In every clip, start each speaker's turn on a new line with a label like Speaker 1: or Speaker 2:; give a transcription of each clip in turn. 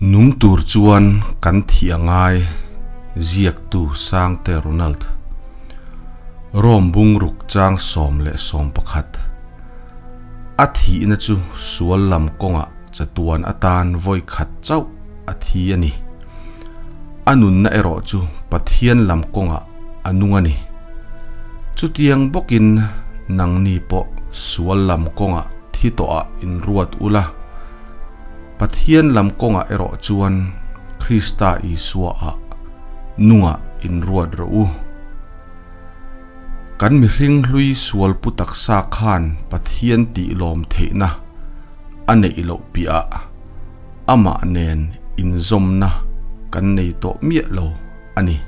Speaker 1: Nung tur chuan kan thih a ngai, ziaktu Sangte Ronald. Rome bungruk chang 11. A thihna chu sual lam kawngah chatuan atan vawi khat chauh a thi a ni. A nunna erawh chu Pathian lam kawngah a nung a ni. Chutiang bawkin nangni pawh sual lam kawngah thi tawhah inruat ula. Pathian lam kawngah erawh chuan Krista Isua-ah nungah inruat rawh u. Kan mihring hlui sual pu taksa khan Pathian tih lawm theihna a neih loh piah amah nen inzawmna kan nei tawh miah lo a ni.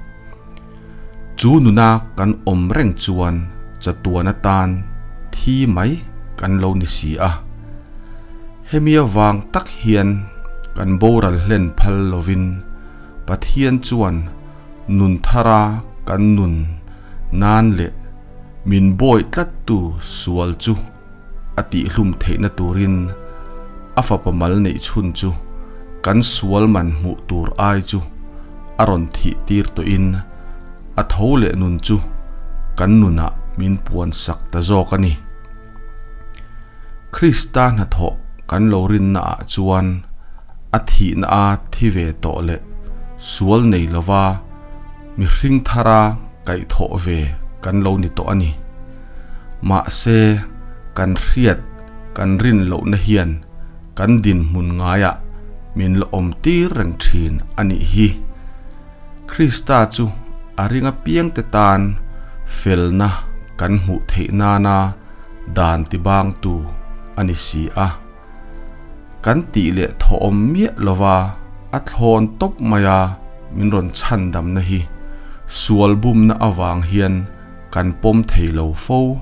Speaker 1: Chu nuna kan awm reng chuan chatuan atan thi mai kan lo ni si a. Hemi avang tak hian kan boral hlen phal lovin Pathian chuan nun thara kan nun nan leh min bawi tlattu sual chu a tihhlum theihna turin a fapa mal neih chhun chu kan sual man hmuh tur ai chu a rawn thih tir tawhin a tho leh nun chu kan nunah min puan sak ta zawk a ni. Krista hnathawh kan lo rinna ah chuan a thihna a thi ve tawh leh sual nei lova mihring thara kaihthawh ve kan lo ni tawh a ni. Mahse, kan hriat kan rin lohna hian kan dinhmun ngaiah min la awm tir reng thin a nih hi. Krista chu a ring apiangte tan felna kan hmuh theih nana dan tibangtu a ni si a. Kan tih leh thawhawm miah lova a thlawn tawp maia min rawn chhandamna hi sual bumna avang hian kan pawm thei lo fo.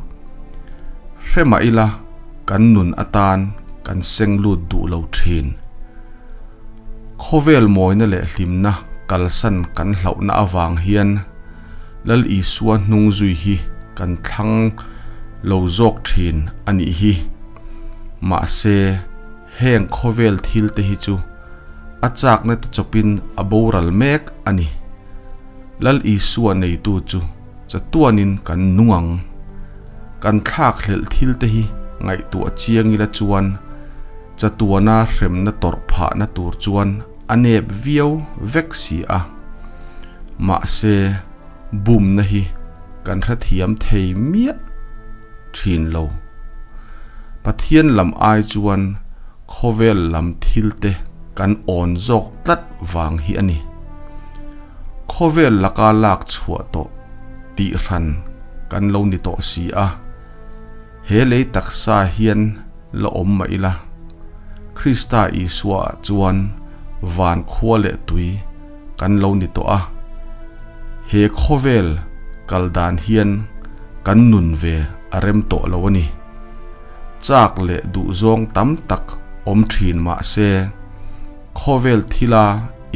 Speaker 1: Hre mah ila kan nun atan kan seng lut duh lo thin. Khawvel mawina leh hlimna kalsan kan hlauhna avang hian Lal Isua hnung zui hi kan thlang lo zawk thin a nih hi. Mahse, heng khawvel thil te hi chu a chakna te chawpin a boral mek a ni. Lal Isua neitu chu chatuanin kan nung ang. Kan thlakhlelh thil te hi ngaihtuah chiang ila chuan chatuana hremna tawrh phahna tur chuan a nep viau vek si a. Mahse, bumna hi kan hrethiam thei miah thin lo. Pathian lam ai chuan khawvel lam thil te kan awn zawk tlat vang hi a ni. Khawvel laka lak chhuah tawh tih hran kan lo ni tawh si a, he lei taksa hian la awm mah ila, Krista Isua ah chuan van khua leh tui kan lo ni tawh a, he khawvel kal dan hian kan nun ve a rem tawh lo a ni. Chak leh duhzawng tam tak awm thin mah se, khawvel thila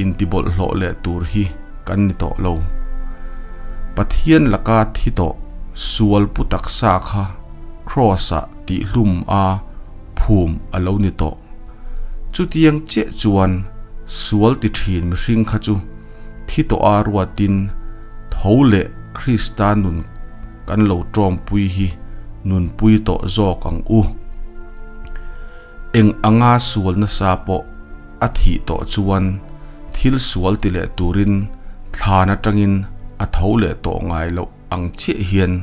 Speaker 1: intibawlhhlawh leh tur hi kan ni tawh lo. Pathian laka thi tawh sual pu taksa kha Kraws-ah tihhlum a phum a lo ni tawh. Chutiang chiah chuan sual ti thin mihring kha chu thi tawh a ruatin tho leh Krista nun kan lo tawngpui hi nunpui tawh zawk ang u. Eng anga sual nasa pawh a thih tawh chuan thil sual ti leh turin thlan atangin a tho leh tawh ngai loh ang chiah hian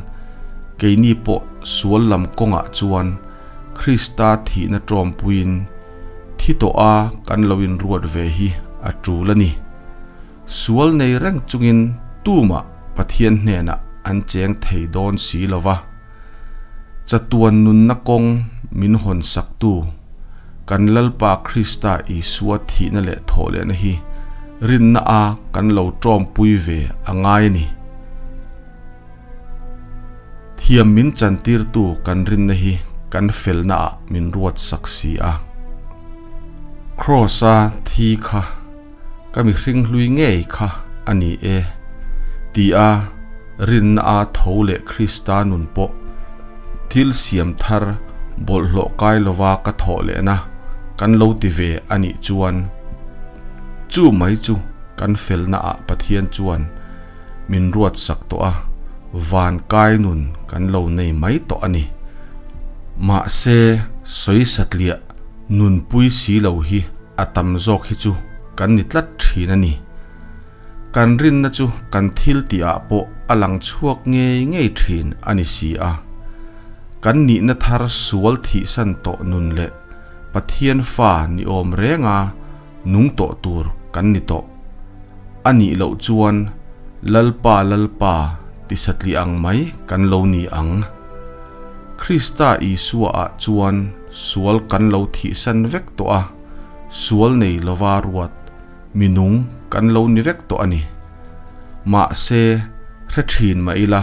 Speaker 1: keini pawh sual lam kawngah chuan Krista thihna tawmpuiin thi tawha kan lo inruat ve hi a tul a ni. Sual nei reng chungin tumah Pathian hnenah an cheng thei dawn si lova. Chatuan nunna kawng min hawn saktu kan Lalpa Krista Isua thihna leh thawhlehna hi rinna a kan lo tawmpui ve a ngai a ni. Thiam min chantirtu kan rinna hi kan felna ah min ruat sak si a. Kraws-a thi kha ka mihring hlui ngei kha a ni e, ti a rinna a tho leh Krista nun pawh thil siam thar bawlhhlawh kai lova ka thawh lehna kan lo ti ve a nih chuan Chu mai chu kan felna ah Pathian chuan min ruat sak tawh a, van kai nun kan lo nei mai tawh a ni. Mahse, sawi satliah nunpui si lo hi a tam zawk hi chu kan ni tlat thin a ni. Kan rinna chu kan thil tih ah pawh a lang chhuak ngei ngei thin a ni si a. Kan nihna thar sual thihsan tawh nun leh Pathian fa ni awm renga nung tawh tur kan ni tawh. A nih loh chuan Lalpa Lalpa ti satliah ang mai kan lo ni ang. Krista Isua ah chuan sual kan lo thihsan vek tawh a, sual nei lova ruat Mi nung kan lo ni vek tawh a ni. Mahse, hre thin mah ila,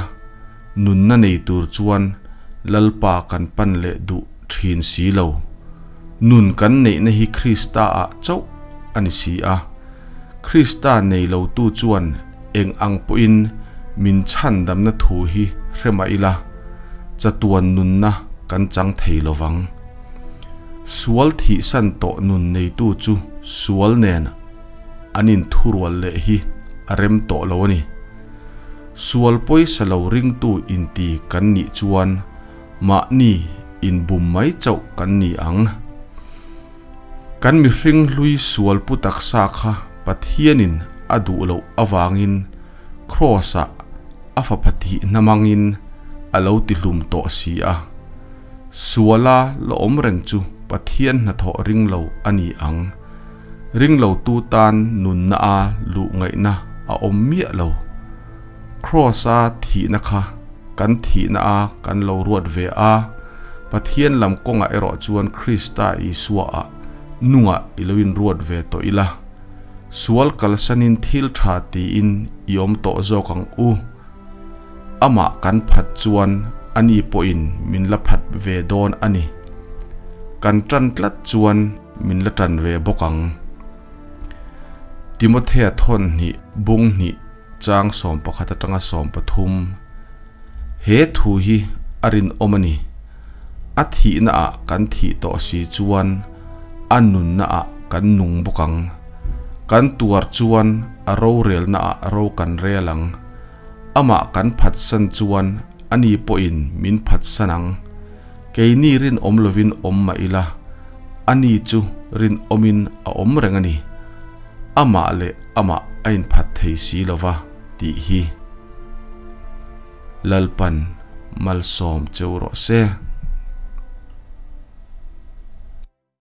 Speaker 1: nunna nei tur chuan Lalpa kan pan leh duh thin si lo. Nun kan neihna hi Krista ah chauh a ni si a. Krista nei lotu chuan eng ang pawhin min chhandamna thu hi hre mah ila, chatuan nunna kan chang thei lo vang. Sual thihsan tawh nun neitu chu sual nen an inthurual leh hi a rem tawh lo a ni. Sual pawisa lo ringtu inti kan nih chuan mahni inbum mai chauh kan ni ang. Kan mihring hlui sual pu taksa kha Pathianin a duh loh avangin Kraws-ah a fapa thihna hmangin a lo tihlum tawh si a. Suala la awm reng chu Pathian hnathawh ring lo a ni ang. Ring lotu tan nunna a luh ngaihna a awm miah lo. Kraws-a thihna kha kan thihna a kan lo ruat ve a, Pathian lam kawngah erawh chuan Krista Isua-ah nungah i lo inruat ve tawh ila. Sual kalsanin thil tha tiin i awm tawh zawk ang u. Amah kan phat chuan ani pawhin min la phat ve dawn a ni. Kan tan tlat chuan min la tan ve bawk ang. Timothea thawn hnih bung hnih chang 11 atanga 13 He thu hi a rinawm a ni. A thihna ah kan thih tawh si chuan a nunna ah kan nung bawk ang. Kan tuar chuan a rorelna ah ro kan rel ang. Amah kan phatsan chuan ani pawhin min phatsan ang. Keini rinawm lovin awm mah ila, ani chu rinawmin a awm reng a ni. Amah leh amah a inphat thei si lova tih hi Lalpan malsawm cheu rawh se.